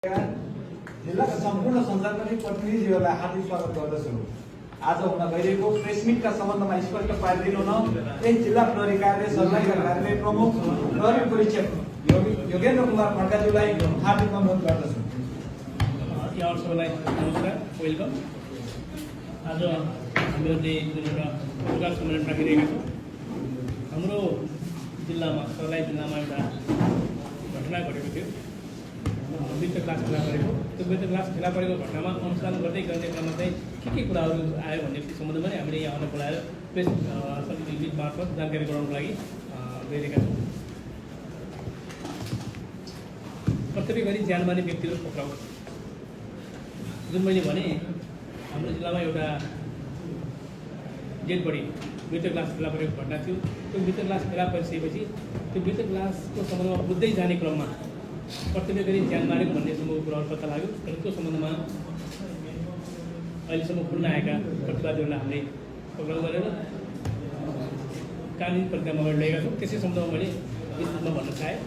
जिल्लाका सम्पूर्ण सञ्चालक प्रतिनिधिहरूलाई हार्दिक स्वागत गर्दछु। आज हुन गइरहेको प्रेस मिटका सम्बन्धमा स्पष्ट पारिदिनु हुन त्यही जिल्ला प्रहरी कार्यालय सर्लाहीका कार्यालय प्रमुख प्रहरी परीक्षक योगेन्द्र कुमार खड्काज्यूलाई हार्दिक अनुरोध गर्दछु। यहाँ सबैलाई नमस्कार, वेलकम। आज हामीहरूले जुन एउटा पत्रकार सम्मेलन राखिरहेका छौँ, हाम्रो जिल्लामा सर्लाही जिल्लामा एउटा घटना घटेको थियो। नृत्य क्लास फेला परेको, त्यो नृत्य क्लास फेला परेको घटनामा अनुसन्धान गर्ने क्रममा चाहिँ के कुराहरू आयो भन्ने सम्बन्धमा नै हामीले यहाँलाई बोलाएर प्रेस समिति मार्फत जानकारी गराउनको लागि गइरहेका छौँ। कर्तव्य गरी ज्यान मार्ने व्यक्तिहरू पक्राउ, जुन मैले भने हाम्रो जिल्लामा एउटा डेड बडी नृत्य क्लास फेला परेको घटना थियो। त्यो नृत्य क्लास फेला परिसकेपछि त्यो नृत्य क्लासको सम्बन्धमा बुझ्दै जाने क्रममा कर्तव्य गरी ज्यान मारेको भन्ने सम्म कुराहरू पत्ता लाग्यो। तर त्यो सम्बन्धमा अहिलेसम्म खुल्न आएका प्रतिवादीहरूलाई हामीले पक्राउ गरेर कानुनी प्रक्रियामा अगाडि लगेका छौँ। त्यसै सम्बन्धमा मैले विस्तृतमा भन्न चाहेँ।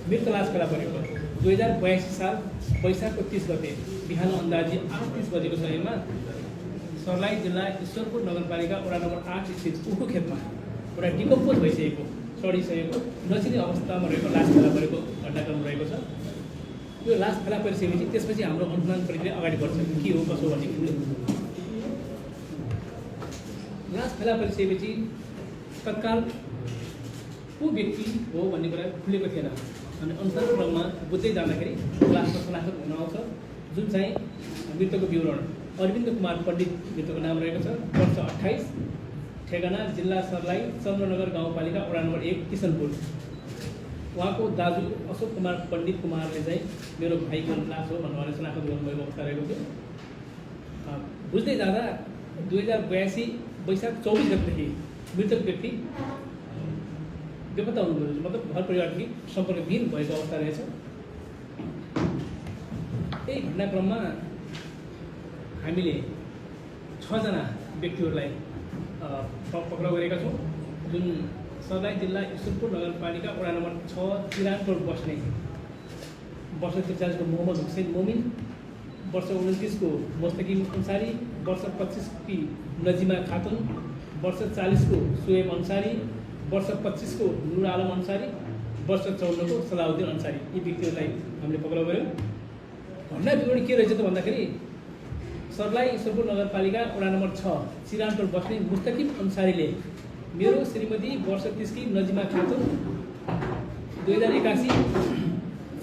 नृत्य क्लास फेला परेको 2082 साल वैशाखको 30 गते बिहान अन्दाजी 8:30 बजेको समयमा सर्लाही जिल्ला ईश्वरपुर नगरपालिका वडा नम्बर 8 स्थित उखु खेतमा एउटा डिकम्पोज भइसकेको, सडिसकेको, नचिने अवस्थामा रहेको लास फेला परेको घटनाक्रम रहेको छ। त्यो लास फेला परिसकेपछि त्यसपछि हाम्रो अनुसन्धान प्रक्रिया अगाडि बढ्छ, के हो कसो भन्ने कुरो। लास फेला परिसकेपछि तत्काल को व्यक्ति हो भन्ने कुरा खुलेको थिएन। अनि अनुसन्धान क्रममा बुझ्दै जाँदाखेरि लासमा शनाख्त हुन आउँछ, जुन चाहिँ मृतकको विवरण अरविन्द कुमार पण्डित मृतकको नाम रहेको छ, वर्ष 28, ठेगाना जिल्ला सर्लाही चन्द्रनगर गाउँपालिका वडा नम्बर 1 किसनपुर। उहाँको दाजु अशोक कुमार पण्डित कुमारले चाहिँ मेरो भाइको लास हो भन्ने शनाख्त गर्नुभएको अवस्था रहेको थियो। बुझ्दै जाँदा 2082 वैशाख 24 गतेदेखि मृतक व्यक्ति बेपत्ता हुनुभयो, मतलब घर परिवारदेखि सम्पर्कविहीन भएको अवस्था रहेछ। यही घटनाक्रममा हामीले 6 जना व्यक्तिहरूलाई पक्राउ गरेका छौँ, जुन सर्लाही जिल्ला ईश्वरपुर नगरपालिका वडा नम्बर 6 चिरानटोल बस्ने वर्ष 43 को मोहम्मद हुसैन मोमिन, वर्ष 29 को मुस्तकिम अंसारी, वर्ष 25 की नजिमा खातुन, वर्ष 40 को सुएब अंसारी, वर्ष 25 को नूर आलम अंसारी, वर्ष 54 को सलाउद्दिन अंसारी, यी व्यक्तिहरूलाई हामीले पक्राउ गऱ्यौँ। घटना विवरण के रहेछ त भन्दाखेरि सर्लाही ईश्वरपुर नगरपालिका वडा नम्बर 6 चिरानटोल बस्ने मुस्तकिम अंसारीले मेरो श्रीमती वर्ष 30 की नजिमा खातुन 2081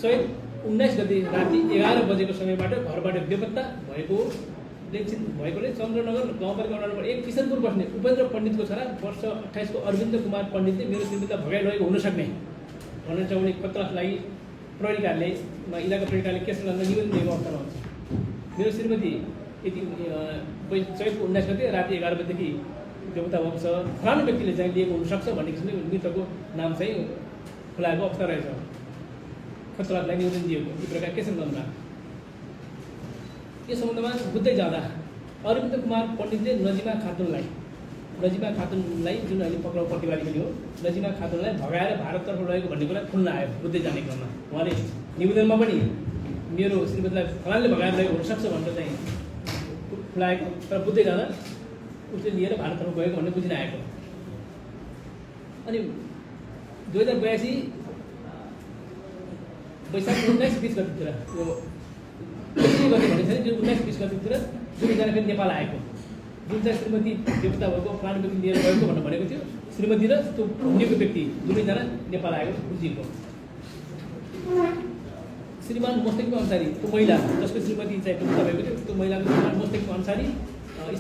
चैत 19 गते राति 11 बजेको समयबाट घरबाट बेपत्ता भएकोले चन्द्रनगर गाउँपालिका वडा नम्बर 1 किसनपुर बस्ने उपेन्द्र पण्डितको छोरा वर्ष 28 को अरविन्द कुमार पण्डितले मेरो श्रीमतीलाई भगाइरहेको हुन सक्ने भनेर चाहिँ उनी पत्ताको लागि प्रहरी कार्यालयमा इलाका प्रहरी कार्यालय केस लगाउन निवेदन दिएको अवस्थामा हुन्छ। मेरो श्रीमती यति चैतको 19 गते राति 11 बजेदेखि बेपत्ता भएको छ, फलानु व्यक्तिले चाहिँ लिएको हुनसक्छ भन्ने किसिमले मृतकको नाम चाहिँ खुलाएको अवस्था रहेछ। पत्तालाई निवेदन दिएको यी प्रकार केस सम्बन्धमा। यो सम्बन्धमा बुझ्दै जाँदा अरविन्द कुमार पण्डितले नजिमा खातुनलाई जुन अहिले पक्राउ प्रतिवादी पनि हो, नजिमा खातुनलाई भगाएर भारततर्फ लगेको भन्ने कुरा खुल्न आयो। बुझ्दै जाने क्रममा उहाँले निवेदनमा पनि मेरो श्रीमतीलाई फलानले भगाएर लगेको हुनसक्छ भनेर चाहिँ खुलाएको, तर बुझ्दै जाँदा उसले लिएर भारततर्फ गएको भन्ने बुझिन आएको। अनि 2082 वैशाख 19-20 गतितिर यो गते भनेको छ, 19-20 गतितिर दुईजना फेरि नेपाल आएको, जुन चाहिँ श्रीमती बेपत्ता भएको फलानु व्यक्ति लिएर गएको भनेर भनेको थियो। श्रीमती र त्यो हुनेको व्यक्ति दुवैजना नेपाल आएको बुझिएको। श्रीमान मुस्तकिम अंसारी, त्यो महिला जसको श्रीमती चाहिँ बेपत्ता भएको थियो, त्यो महिलाको श्रीमान मुस्तकिम अंसारी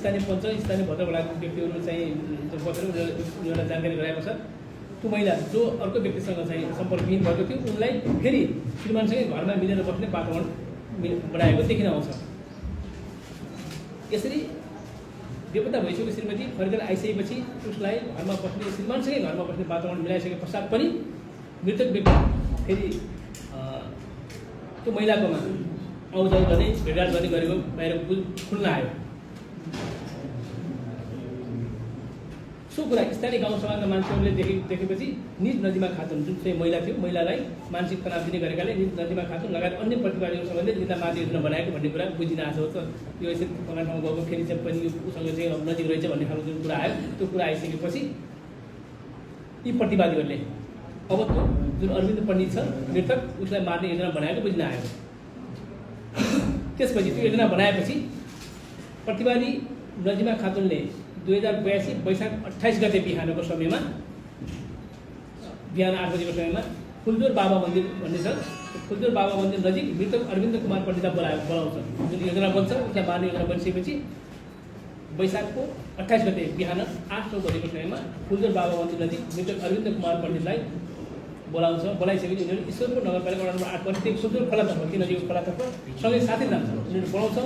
स्थानीय पञ्च स्थानीय भद्रवडाको व्यक्तिहरू चाहिँ बसेर उनीहरूलाई जानकारी गराएको छ। त्यो महिला जो अर्को व्यक्तिसँग चाहिँ सम्पर्कविहीन भएको थियो, उनलाई फेरि श्रीमानसँगै घरमा मिलेर बस्ने वातावरण बनाएको देखिन आउँछ। यसरी बेपत्ता भइसकेको श्रीमती फर्केर आइसकेपछि उसलाई घरमा बस्ने श्रीमानसँगै घरमा बस्ने वातावरण मिलाइसके पश्चात पनि मृतक व्यक्ति फेरि त्यो महिलाकोमा आउजाउ गर्ने भेटघाट गर्ने गरेको बाहिर खुल्न आयो। सो कुरा स्थानीय गाउँसभाका मान्छेहरूले देखेपछि निज नजिमा खातुन जुन चाहिँ महिला थियो, महिलालाई मानसिक तनाव दिने गरेकाले निज नजिमा खातुन लगायत अन्य प्रतिवादीहरूसँगले जिल्ला माथि योजना बनाएको भन्ने कुरा बुझिन आएको छ। यो यसरी फलाना ठाउँमा गएको फेरि चाहिँ पनि उसँग चाहिँ नजिक रहेछ भन्ने खालको जुन कुरा आयो, त्यो कुरा आइसकेपछि यी प्रतिवादीहरूले अब त्यो जुन अरविन्द पण्डित छ मृतक, उसलाई मार्ने योजना बनाएको बुझिन आयो। त्यसपछि त्यो योजना बनाएपछि प्रतिवादी नजिमा खातुनले 2082 वैशाख 28 गते बिहानको समयमा बिहान 8 बजेको समयमा फुलजोर बाबा मन्दिर भन्ने छ, फुलजोर बाबा मन्दिर नजिक मृतक अरविन्द कुमार पण्डितलाई बोलाउँछ। जुन योजना बन्छ उसलाई मार्ने योजना बनिसकेपछि वैशाखको 28 गते बिहान 8-9 बजेको समयमा फुलजोर बाबा मन्दिर नजिक मृतक अरविन्द कुमार पण्डितलाई बोलाउँछ। बोलाइसकेपछि उनीहरू ईश्वरपुर नगरपालिका वडा नम्बर 8 पनि त्यो सुन्दर खोलातर्फ ती नजिकको खोलातर्फ सँगै साथै जान्छ। उनीहरू बोलाउँछ,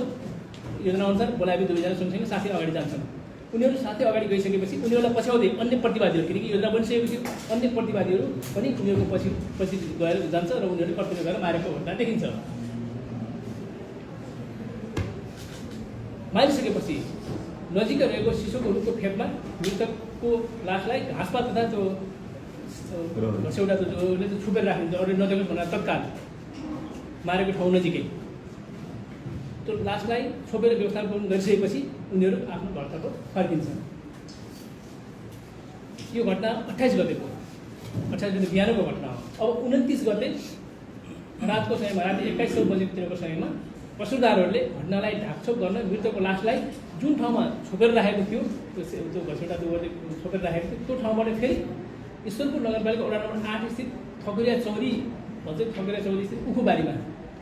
योजना अनुसार बोलाएपछि दुवैजना सँगसँगै साथै अगाडि जान्छन्। उनीहरू साथै अगाडि गइसकेपछि उनीहरूलाई पछ्याउँदै अन्य प्रतिवादीहरू, किनकि योजना बनिसकेपछि अन्य प्रतिवादीहरू पनि उनीहरूको पछि गएर जान्छ र उनीहरूले कर्तव्य गरेर मारेको घटना देखिन्छ। मारिसकेपछि नजिकै रहेको सिसोको रुखको फेदमा मृतकको लासलाई घाँसपात तथा त्यो घसेउटा जसले छुपेर राखिन्छ, अरू नदेख्नु भनेर तत्काल मारेको ठाउँ नजिकै त्यो लासलाई छोपेर व्यवस्थापन गरिसकेपछि उनीहरू आफ्नो घरतर्फ फर्किन्छन्। यो घटना 28 गते बिहानको घटना हो। अब 29 गते रातको समयमा, राति 21:00 बजेतिरको समयमा कसुरदारहरूले घटनालाई ढाकछोप गर्न मृतकको लासलाई जुन ठाउँमा छोपेर राखेको थियो, त्यो घसेउटा दुवरले छोपेर राखेको थियो, त्यो ठाउँबाट फेरि ईश्वरपुर नगरपालिका वडा नम्बर 8 स्थित ठकुरिया चौरी भन्छ, ठकुरिया चौरी स्थित उखुबारीमा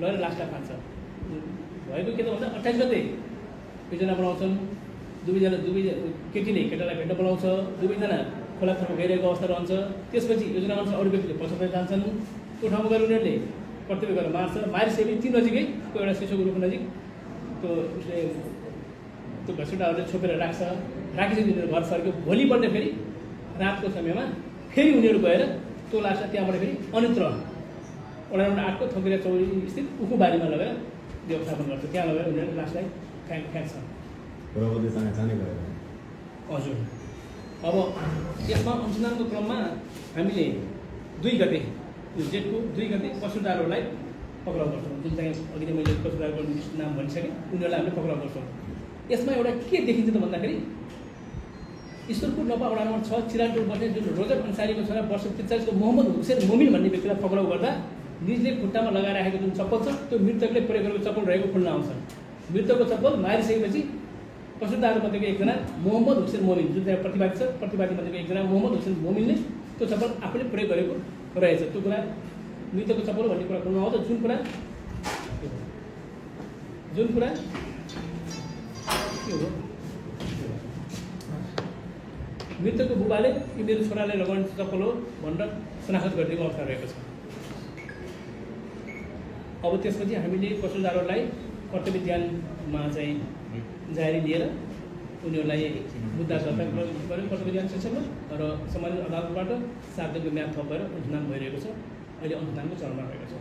लगेर लासलाई फान्छ। भएको के त भन्दा 28 गते योजना बनाउँछन्, दुवै केटीले केटालाई भेट्न बोलाउँछ, दुवैजना खोलातर्फ गइरहेको अवस्था रहन्छ। त्यसपछि योजना अनुसार अरू व्यक्तिले पछाडि जान्छन्, त्यो ठाउँमा गएर उनीहरूले कर्तव्य गरेर मार्छ। मारिसकेपछि ती नजिकै त्यो एउटा सिसोको रुखको नजिक त्यो उसले त्यो घसेटाहरूले छोपेर राख्छ। राखिसकेपछि उनीहरू घर फर्क्यो। भोलिपल्ट फेरि रातको समयमा फेरि उनीहरू गएर त्यो लासलाई त्यहाँबाट फेरि अन्यत्र वडा नम्बर 8 को ठकुरिया चौरी स्थित उखुबारीमा लगेर व्यवस्थापन गर्छ। त्यहाँ लगेर उनीहरूले लासलाई फ्याँक्छ। हजुर। अब यसमा अनुसन्धानको क्रममा हामीले 2 गते जेठको 2 गते कसुरदारहरूलाई पक्राउ गर्छौँ। जुन चाहिँ अघि नै मैले कसुरदारको नाम भनिसकेँ, उनीहरूलाई हामीले पक्राउ गर्छौँ। यसमा एउटा के देखिन्छ त भन्दाखेरि ईश्वरपुर नपा वडा नम्बर 6 चिरानटोल बस्ने जुन रोजर अन्सारीको छोरा वर्ष 43 को मोहम्मद हुसेन मोमिन भन्ने व्यक्तिलाई पक्राउ गर्दा निजले खुट्टामा लगाएर राखेको जुन चप्पल छ त्यो मृतकले प्रयोग गरेको चप्पल रहेको खुल्न आउँछ। मृतकको चप्पल मारिसकेपछि कसुरदारमध्येको एकजना मोहम्मद हुसेन मोमिन, जुन चाहिँ प्रतिवादी छ, प्रतिवादीमध्येको एकजना मोहम्मद हुसेन मोमिनले त्यो चप्पल आफूले प्रयोग गरेको रहेछ। त्यो कुरा मृतकको चप्पल भन्ने कुरा खुल्न आउँछ। जुन कुरा के हो, मृतकको बुबाले यो मेरो छोराले लगाउने चप्पल हो भनेर शनाखत गरिदिएको अवस्था रहेको छ। अब त्यसपछि हामीले कसुरदारहरूलाई कर्तव्य ध्यानमा चाहिँ जारी लिएर उनीहरूलाई मुद्दा दर्ता गऱ्यौँ कर्तव्य ध्यान सेसनमा र सम्बन्धित अदालतबाट 7 दिनको म्याद थप भएर अनुसन्धान भइरहेको छ। अहिले अनुसन्धानको चरणमा रहेको छ।